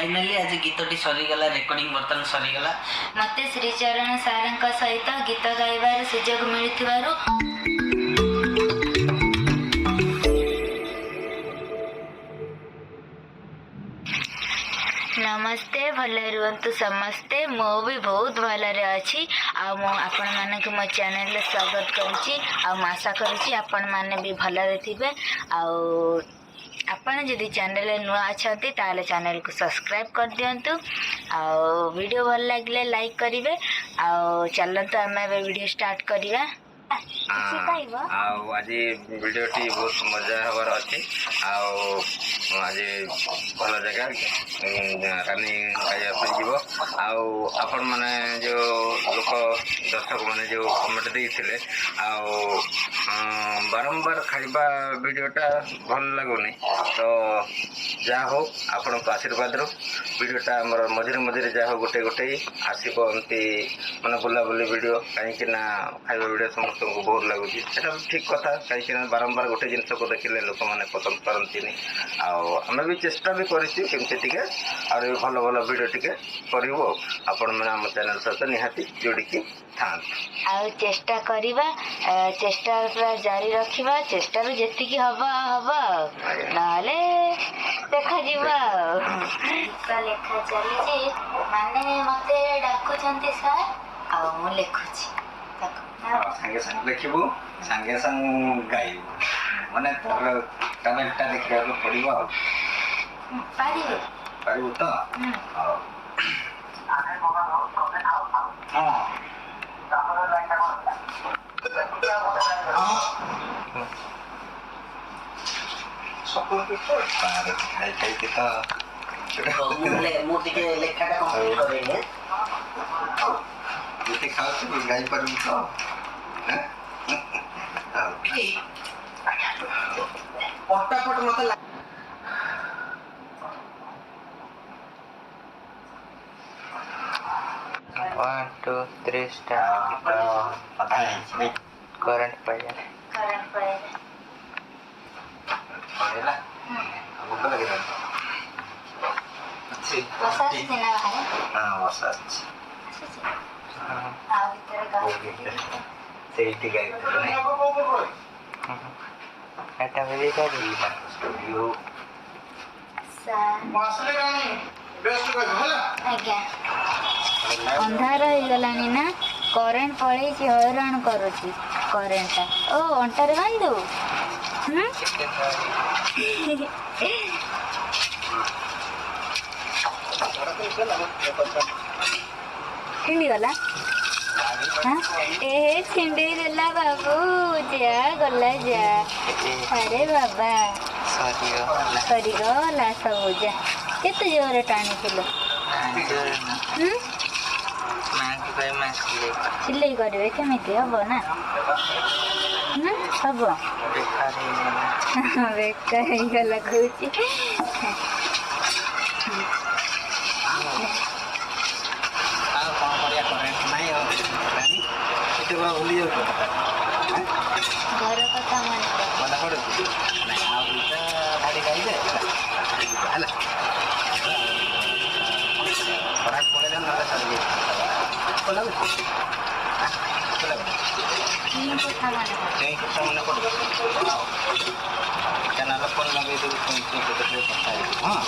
Finally ଆଜି ଗୀତଟି ସରିଗଲା, ରେକର୍ଡିଂ ବର୍ତ୍ତମାନ ସରିଗଲା। ମୋତେ ଶ୍ରୀଚରଣ ସାରଙ୍କ ସହିତ ଗୀତ ଗାଇବାର ସୁଯୋଗ ମିଳିଥିବାରୁ ନମସ୍ତେ। ଭଲରେ ରୁହନ୍ତୁ ସମସ୍ତେ। ମୁଁ ବି ବହୁତ ଭଲରେ ଅଛି ଆଉ ମୁଁ ଆପଣମାନଙ୍କୁ ମୋ ଚ୍ୟାନେଲରେ ସ୍ୱାଗତ କରୁଛି। ଆଉ ମୁଁ ଆଶା କରୁଛି ଆପଣମାନେ ବି ଭଲରେ ଥିବେ। ଆଉ ଆପଣ ଯଦି ଚ୍ୟାନେଲରେ ନୂଆ ଅଛନ୍ତି, ତାହେଲେ ଚ୍ୟାନେଲକୁ ସବସ୍କ୍ରାଇବ୍ କରିଦିଅନ୍ତୁ ଆଉ ଭିଡ଼ିଓ ଭଲ ଲାଗିଲେ ଲାଇକ୍ କରିବେ। ଆଉ ଚାଲନ୍ତୁ, ଆମେ ଏବେ ଭିଡ଼ିଓ ଷ୍ଟାର୍ଟ କରିବା। କିଛି କହିବ? ଆଉ ଆଜି ଭିଡ଼ିଓଟି ବହୁତ ମଜା ହେବାର ଅଛି। ଆଉ ଆଜି ଭଲ ଜାଗା ରାନୀ ଖାଇବା ପାଇଁ ଯିବ। ଆଉ ଆପଣମାନେ ଯେଉଁ ଲୋକ ଦର୍ଶକମାନେ ଯେଉଁ କମେଣ୍ଟ ଦେଇଥିଲେ, ଆଉ ବାରମ୍ବାର ଖାଇବା ଭିଡ଼ିଓଟା ଭଲ ଲାଗୁନି। ତ ଯାହା ହଉ, ଆପଣଙ୍କ ଆଶୀର୍ବାଦରୁ ଭିଡ଼ିଓଟା ଆମର ମଝିରେ ମଝିରେ ଯାହା ହଉ ଗୋଟେ ଗୋଟେ ଆସିବ, ଏମିତି ମାନେ ବୁଲାବୁଲି ଭିଡ଼ିଓ। କାହିଁକି ନା ଖାଇବା ଭିଡ଼ିଓ ସମସ୍ତଙ୍କୁ ବହୁତ ଲାଗୁଛି, ସେଟା ବି ଠିକ୍ କଥା। କାହିଁକି ନା ବାରମ୍ବାର ଗୋଟେ ଜିନିଷକୁ ଦେଖିଲେ ଲୋକମାନେ ପସନ୍ଦ କରନ୍ତିନି। ଆଉ ଆମେ ବି ଚେଷ୍ଟା ବି କରିଛୁ କେମିତି ଟିକେ ଆହୁରି ଭଲ ଭଲ ଭିଡ଼ିଓ ଟିକେ କରିବୁ। ଆଉ ଆପଣମାନେ ଆମ ଚ୍ୟାନେଲ୍ ସହିତ ନିହାତି ଯୋଡ଼ିକି ଥାଆନ୍ତୁ। ଆଉ ଚେଷ୍ଟା କରିବା, ଚେଷ୍ଟା ପୁରା ଜାରି ରଖିବା। ଚେଷ୍ଟାରୁ ଯେତିକି ହବ ହବ, ଆଉ ନହେଲେ ଦେଖାଯିବ। ଆଉ ଗୀତ ଲେଖା ଚାଲିଛି, ମାନେ ମତେ ଡାକୁଛନ୍ତି ସାର୍ ଆଉ ମୁଁ ଲେଖୁଛି ତାକୁ। ସାଙ୍ଗେ ସାଙ୍ଗେ ଲେଖିବୁ, ସାଙ୍ଗେ ସାଙ୍ଗେ ଗାଇବୁ, ମାନେ ତୋର ଟ୍ୟାଲେଣ୍ଟଟା ଦେଖିବାକୁ ପଡ଼ିବ। ଆଉ ପାରିବି। ପାରିବୁ ତ? ହୁଁ। ହଉ। ହଁ। ହଁ, ଖାଇ ଖାଇକି ତ ହଉ, ମୁଁ ଟିକେ ଲେଖାଟା କମ୍ପ୍ଲିଟ୍ କରେଇନି। ଯେତେ ଖାଉଛୁ ଗାଇପାରିବୁ ତ? ହେଁ? ହଉ। ଫଟାଫଟ ମତେ One, two, three, start. ଗୀତ ଅଧା ହେଇଛି ନାଇଁ? କରେଣ୍ଟ ପଳେଇଲା। କରେଣ୍ଟ ପଳେଇଲା। ପଳେଇଲା ଆଉ ଭୋକ ଲାଗିଲାଣି ଅଛି। ବର୍ଷା ଆସୁଛି ନା ବାହାରେ? ହଁ, ବର୍ଷା ଆସୁଛି। ଆସୁଛି। ହଁ। ଆଉ ଭିତରେ ଗାଉଥିଲି। ସେଇଠି ଗାଇଥିଲୁ ନାଇଁ? ଏଟା ବି କରିବି। ଷ୍ଟୁଡିଓ। ସାର୍। ଆଜ୍ଞା। ଅନ୍ଧାର ହେଇଗଲାଣି ନା, କରେଣ୍ଟ ପଳେଇଛି, ହଇରାଣ କରୁଛି କରେଣ୍ଟଟା। ଓ, ଅଣ୍ଟାରେ ବାନ୍ଧିଦେବୁ? ହୁଁ। କେତେ ଧରି ଛିଣ୍ଡିଗଲା। ହଁ, ଏ ଛିଣ୍ଡେଇ ଦେଲା ବାବୁ। ଯା, ଗଲା ଯା। ଆରେ ବାବା। ସରିଗଲା। ସରିଗଲା ସବୁ, ଯା। କେତେ ଜୋରରେ ଟାଣିଥିଲ। ଜୋରେ ନା। ହୁଁ। ମାଙ୍କୁ କହି ମା ସିଲେଇ ସିଲେଇ କରିବେ କେମିତି ହବ ନା? ହୁଁ, ହବ। ବେକାର ହେଇଗଲା। ବେକାର ହେଇଗଲା କହୁଛି। ଆଉ କ'ଣ କରିବା, କରେଣ୍ଟ ନାହିଁ। ଆଉ ରାନୀ, ଏତେ ପୁରା ଭୁଲି ଯାଉଛୁ? ଘର କଥା ମନେ ପଡେ। ମନେ ପଡ଼ୁଛି ନାଇଁ? ଆଉ ଦୁଇଟା ଧାଡ଼ି ଗାଇଦେ ହେଲା, ହେଲା। କରେଣ୍ଟ ପଳେଇଲେ ନହେଲେ ସରିଯାଇଛି। ଭୋକ ଲାଗୁଛି? ଭୋକ ଲାଗୁଛି? ଚୁଇଁ କଥା ମନେ ପଡେ। ଚୁଇଁ କଥା ମନେ ପଡ଼ୁଛି। ନହେଲେ ଫୋନ୍ ଲଗେଇଦେବୁ, ଚୁଇଁ ଚୁଇଁ ସହିତ ଟିକେ କଥା ହେଇଯିବୁ। ହଁ।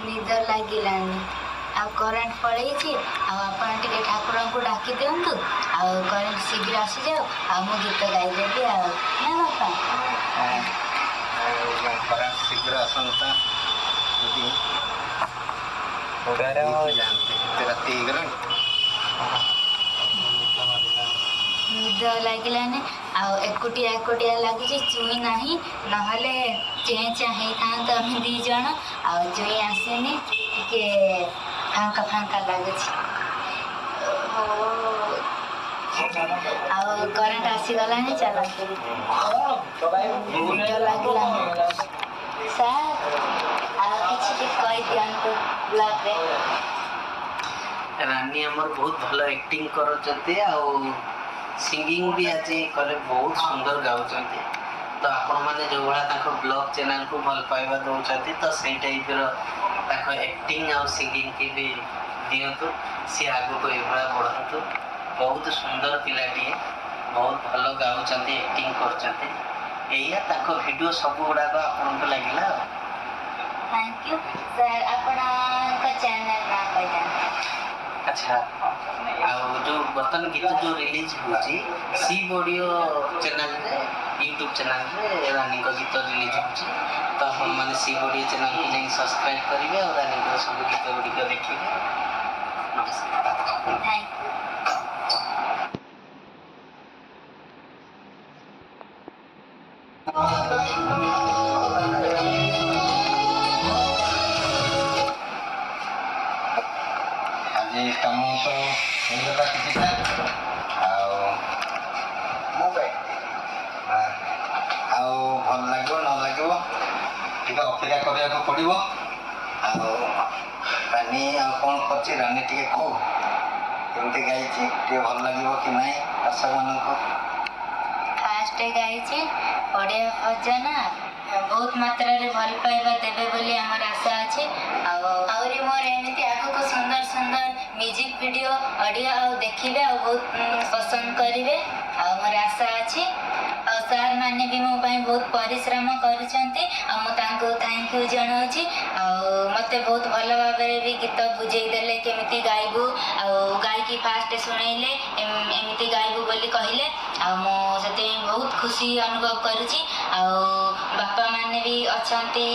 ନିଦ ଲାଗିଲାଣି ଆଉ କରେଣ୍ଟ ପଳେଇଛି। ଆଉ ଆପଣ ଟିକେ ଠାକୁରଙ୍କୁ ଡାକି ଦିଅନ୍ତୁ ଆଉ କରେଣ୍ଟ ଶୀଘ୍ର ଆସିଯାଉ, ଆଉ ମୁଁ ଗୀତ ଗାଇଦେବି ଆଉ ନା ବାପା? ଆଉ କରେଣ୍ଟ ଶୀଘ୍ର ଆସନ୍ତା ଯଦି ଗରମ ହଉଛି। ଯାଆନ୍ତେ। ଏତେ ରାତି ହେଇଗଲାଣି, ନିଦ ମାରିଲାଣି। ନିଦ ଲାଗିଲାନି ଆଉ ଏକୁଟିଆ ଏକୁଟିଆ ଲାଗୁଛି। ଚୁଇଁ ନାହିଁ, ନହେଲେ ଚେଁ ଚାଁ ହେଇଥାନ୍ତୁ ଆମେ ଦି ଜଣ। ଆଉ ଚୁଇଁ ଆସିନି, ଟିକେ ଫାଙ୍କା ଫାଙ୍କା ଲାଗୁଛି। ଓହୋ। ଆଉ କରେଣ୍ଟ ଆସିଗଲାଣି, ଚାଲନ୍ତୁ। ନିଦ ଲାଗିଲାଣି। ସାର୍, ଆଉ କିଛି ଟିକେ କହିଦିଅନ୍ତୁ ବ୍ଲଗ୍ରେ। ରାନୀ ଆମର ବହୁତ ଭଲ ଆକ୍ଟିଂ କରୁଛନ୍ତି ଆଉ ସିଙ୍ଗିଂ ବି ଆଜି କଲେ, ବହୁତ ସୁନ୍ଦର ଗାଉଛନ୍ତି। ତ ଆପଣମାନେ ଯେଉଁଭଳିଆ ତାଙ୍କ ବ୍ଲଗ୍ ଚ୍ୟାନେଲ୍କୁ ଭଲ ପାଇବା ଦେଉଛନ୍ତି, ତ ସେଇ ଟାଇପ୍ର ତାଙ୍କ ଆକ୍ଟିଂ ଆଉ ସିଙ୍ଗିଂକି ବି ଦିଅନ୍ତୁ। ସିଏ ଆଗକୁ ଏଇଭଳିଆ ବଢ଼ନ୍ତୁ। ବହୁତ ସୁନ୍ଦର ପିଲାଟିଏ, ବହୁତ ଭଲ ଗାଉଛନ୍ତି, ଆକ୍ଟିଂ କରୁଛନ୍ତି। ଏଇଆ ତାଙ୍କ ଭିଡ଼ିଓ ସବୁ ଗୁଡ଼ାକ ଆପଣଙ୍କୁ ଲାଗିଲା ଆଉ। Thank you sir. ଆପଣଙ୍କ ଚ୍ୟାନେଲ୍ ନାଁ କହିଥାନ୍ତି। ଆଚ୍ଛା, ଆଉ ଯେଉଁ ବର୍ତ୍ତମାନ ଗୀତ ଯେଉଁ ରିଲିଜ୍ ହେଉଛି, ଶିବ ଅଡ଼ିଓ ଚ୍ୟାନେଲରେ, ୟୁଟ୍ୟୁବ୍ ଚ୍ୟାନେଲରେ ରାନୀଙ୍କ ଗୀତ ରିଲିଜ୍ ହେଉଛି। ତ ଆପଣମାନେ ଶିବ ଅଡ଼ିଓ ଚ୍ୟାନେଲକୁ ଯାଇକି ସବସ୍କ୍ରାଇବ୍ କରିବେ ଆଉ ରାନୀଙ୍କର ସବୁ ଗୀତ ଗୁଡ଼ିକ ଦେଖିବେ। ନମସ୍କାର। Thank you. ଆଜି କାମ ତ ହେଇଗଲା କିଛିଟା। ଆଉ ଆଉ ଭଲ ଲାଗିବ ନ ଲାଗିବ, ଟିକେ ଅପେକ୍ଷା କରିବାକୁ ପଡ଼ିବ। ଆଉ ରାନୀ ଆଉ କ'ଣ କରୁଛି, ରାନୀ ଟିକେ କହୁ କେମିତି ଗାଇଛି, ଟିକେ ଭଲ ଲାଗିବ କି ନାହିଁ ଦର୍ଶକମାନଙ୍କୁ। ଫାଷ୍ଟ ଗାଇଛି ଓଡ଼ିଆ ଭଜନ। ବହୁତ ମାତ୍ରାରେ ଭଲ ପାଇବା ଦେବେ ବୋଲି ଆମର ଆଶା ଅଛି। ଆଉ ଆହୁରି ମୋର ଏମିତି ଆଗକୁ ସୁନ୍ଦର ସୁନ୍ଦର ମ୍ୟୁଜିକ୍ ଭିଡ଼ିଓ, ଅଡ଼ିଓ ଆଉ ଦେଖିବେ ଆଉ ବହୁତ ପସନ୍ଦ କରିବେ ଆଉ ମୋର ଆଶା ଅଛି। ଆଉ ସାର୍ ମାନେ ବି ମୋ ପାଇଁ ବହୁତ ପରିଶ୍ରମ କରୁଛନ୍ତି ଆଉ ମୁଁ ତାଙ୍କୁ thank you ଜଣାଉଛି। ଆଉ ମୋତେ ବହୁତ ଭଲ ଭାବରେ ବି ଗୀତ ବୁଝେଇ ଦେଲେ କେମିତି ଗାଇବୁ, ଆଉ ଗାଇକି ଫାଷ୍ଟ ଶୁଣେଇଲେ, ଏମିତି ଗାଇବୁ ବୋଲି କହିଲେ। ଆଉ ମୁଁ ସେଥିପାଇଁ ବହୁତ ଖୁସି ଅନୁଭବ କରୁଛି। ଆଉ ବାପା ମାନେ ବି ଅଛନ୍ତି,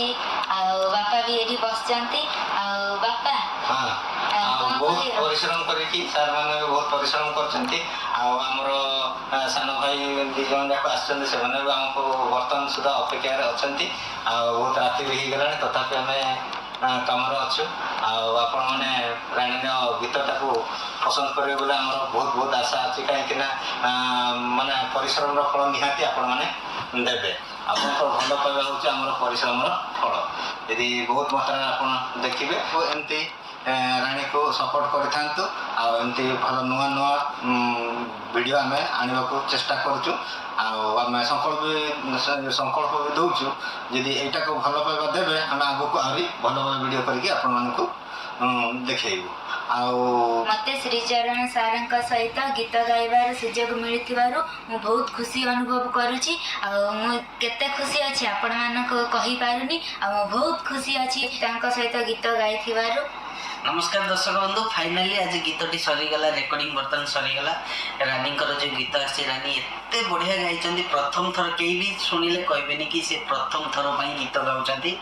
ଆଉ ବାପା ବି ଏଠି ବସିଛନ୍ତି। ଆଉ ବାପା, ଆଉ ଆଉ କ'ଣ ବହୁତ କହିବ? ପରିଶ୍ରମ କରିକି, ସାର୍ ମାନେ ବି ବହୁତ ପରିଶ୍ରମ କରିଛନ୍ତି। ଆଉ ଆମର ସାନ ଭାଇ 2 ଜଣ ଯାକ ଆସିଛନ୍ତି, ସେମାନେ ବି ଆମକୁ ବର୍ତ୍ତମାନ ସୁଦ୍ଧା ଅପେକ୍ଷାରେ ଅଛନ୍ତି। ଆଉ ବହୁତ ରାତି ବି ହେଇଗଲାଣି, ତଥାପି ଆମେ କାମରେ ଅଛୁ। ଆଉ ଆପଣମାନେ ରାଣୀର ଗୀତଟାକୁ ପସନ୍ଦ କରିବେ ବୋଲି ଆମର ବହୁତ ବହୁତ ଆଶା ଅଛି, କାହିଁକି ନା ମାନେ ପରିଶ୍ରମର ଫଳ ନିହାତି ଆପଣମାନେ ଦେବେ। ଆପଣଙ୍କ ଭଲ ପାଇବା ହେଉଛି ଆମର ପରିଶ୍ରମର ଫଳ। ଯଦି ବହୁତ ମାତ୍ରାରେ ଆପଣ ଦେଖିବେ ଓ ଏମିତି ରାଣୀକୁ ସପୋର୍ଟ କରିଥାନ୍ତୁ, ଆଉ ଏମିତି ଭଲ ନୂଆ ନୂଆ ଭିଡ଼ିଓ ଆମେ ଆଣିବାକୁ ଚେଷ୍ଟା କରୁଛୁ। ଆଉ ଆମେ ସଂକଳ୍ପ ବି ଦେଉଛୁ, ଯଦି ଏଇଟାକୁ ଭଲ ପାଇବା ଦେବେ, ଆମେ ଆଗକୁ ଆହୁରି ଭଲ ଭଲ ଭିଡ଼ିଓ କରିକି ଆପଣମାନଙ୍କୁ ଦେଖେଇବୁ। ଆଉ ମୋତେ ଶ୍ରୀଚରଣ ସାର୍ଙ୍କ ସହିତ ଗୀତ ଗାଇବାର ସୁଯୋଗ ମିଳିଥିବାରୁ ମୁଁ ବହୁତ ଖୁସି ଅନୁଭବ କରୁଛି। ଆଉ ମୁଁ କେତେ ଖୁସି ଅଛି ଆପଣମାନଙ୍କୁ କହିପାରୁନି। ଆଉ ମୁଁ ବହୁତ ଖୁସି ଅଛି ତାଙ୍କ ସହିତ ଗୀତ ଗାଇଥିବାରୁ। ନମସ୍କାର ଦର୍ଶକ ବନ୍ଧୁ। ଫାଇନାଲି ଆଜି ଗୀତଟି ସରିଗଲା, ରେକର୍ଡ଼ିଂ ବର୍ତ୍ତମାନ ସରିଗଲା। ରାନୀଙ୍କର ଯେଉଁ ଗୀତ ଆସିଛି, ରାନୀ ଏତେ ବଢ଼ିଆ ଗାଇଛନ୍ତି। ପ୍ରଥମ ଥର, କେହି ବି ଶୁଣିଲେ କହିବେନି କି ସେ ପ୍ରଥମ ଥର ପାଇଁ ଗୀତ ଗାଉଛନ୍ତି।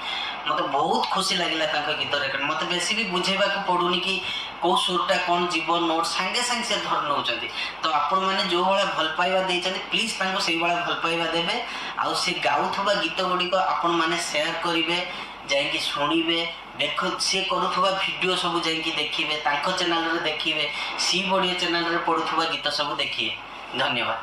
ମୋତେ ବହୁତ ଖୁସି ଲାଗିଲା ତାଙ୍କ ଗୀତ ରେକର୍ଡ଼। ମୋତେ ବେଶୀ ବି ବୁଝେଇବାକୁ ପଡ଼ୁନି କି କେଉଁ ସୁରଟା କ'ଣ ଯିବ, ନୋଟ୍ ସାଙ୍ଗେ ସାଙ୍ଗେ ସେ ଧରି ନେଉଛନ୍ତି। ତ ଆପଣମାନେ ଯେଉଁ ଭଳିଆ ଭଲ ପାଇବା ଦେଇଛନ୍ତି, ପ୍ଲିଜ୍ ତାଙ୍କୁ ସେଇଭଳିଆ ଭଲ ପାଇବା ଦେବେ। ଆଉ ସେ ଗାଉଥିବା ଗୀତ ଗୁଡ଼ିକ ଆପଣମାନେ ସେୟାର କରିବେ, ଯାଇକି ଶୁଣିବେ, ଦେଖ, ସିଏ କରୁଥିବା ଭିଡ଼ିଓ ସବୁ ଯାଇକି ଦେଖିବେ, ତାଙ୍କ ଚ୍ୟାନେଲରେ ଦେଖିବେ, ଶିବ ଅଡ଼ିଓ ଚ୍ୟାନେଲରେ ପଡ଼ୁଥିବା ଗୀତ ସବୁ ଦେଖିବେ। ଧନ୍ୟବାଦ।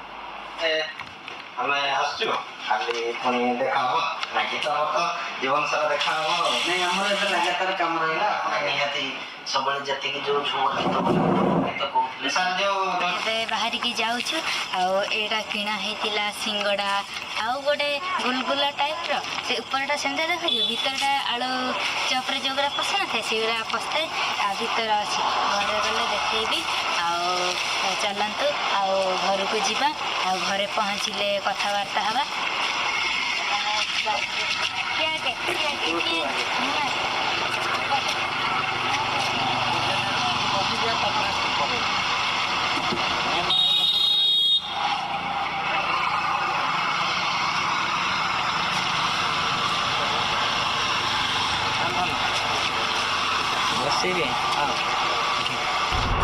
ଆମେ ଆସୁଛୁ, କାଲି ପୁଣି ଦେଖା ହବ ନାକି? ତମର ତ ଜୀବନ ସାରା ଦେଖା ହବ ଆଉ। ନାଇଁ, ଆମର ଏବେ ଲଗାତାର କାମ ରହିଲା। ଆପଣ ନିହାତି ସବୁବେଳେ ଯେତିକି ଯେଉଁ ଝୁମର ଗୀତ, ଗୀତ କହୁଥିଲେ। ସାର୍, ଯୋଉ ଏବେ ବାହାରିକି ଯାଉଛୁ। ଆଉ ଏଇଟା କିଣା ହେଇଥିଲା ସିଙ୍ଗଡ଼ା ଆଉ ଗୋଟେ ଗୁଲଗୁଲା ଟାଇପ୍ର। ସେ ଉପରଟା ସେମିତି ଦେଖାଯିବ, ଭିତରଟା ଆଳୁ ଚପରେ ଯେଉଁଗୁଡ଼ା ପଶି ନଥାଏ, ସେଗୁଡ଼ା ପଶିଥାଏ ଆଉ ଭିତରେ ଅଛି। ଘରେ ଗଲେ ଦେଖେଇବି। ଆଉ ଚାଲନ୍ତୁ, ଆଉ ଘରକୁ ଯିବା। ଆଉ ଘରେ ପହଞ୍ଚିଲେ କଥାବାର୍ତ୍ତା ହେବା। କିଏ ଆଗେ? କିଏ ଆଗେ? କିଏ ଆଗେ? ମୁଁ ଆଗେ। ବସିବି।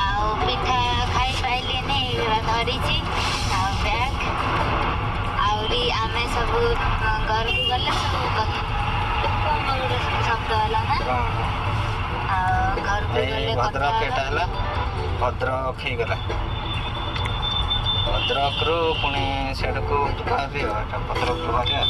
ଆଉ ପିଠା ଖାଇପାଇଲିନି, ଏଇଗୁଡ଼ା ଧରିଛି ଆଉ ବ୍ୟାଗ୍। ଆହୁରି ଆମେ ସବୁ ଘରକୁ ଗଲେ ସବୁ କଣ ଗୋଟେ ଶବ୍ଦ ହେଲା ନା? ଆଉ ଘରକୁ ଏଇ ଗଲେ କଥା ଭଦ୍ରକ ଏଇଟା ହେବା। ହେଲା ଭଦ୍ରକ ହେଇଗଲା। ଭଦ୍ରକରୁ ପୁଣି ସିଆଡ଼କୁ ଯିବା ଆଉ ଏଇଟା ଭଦ୍ରକରୁ ବାହାରିବା।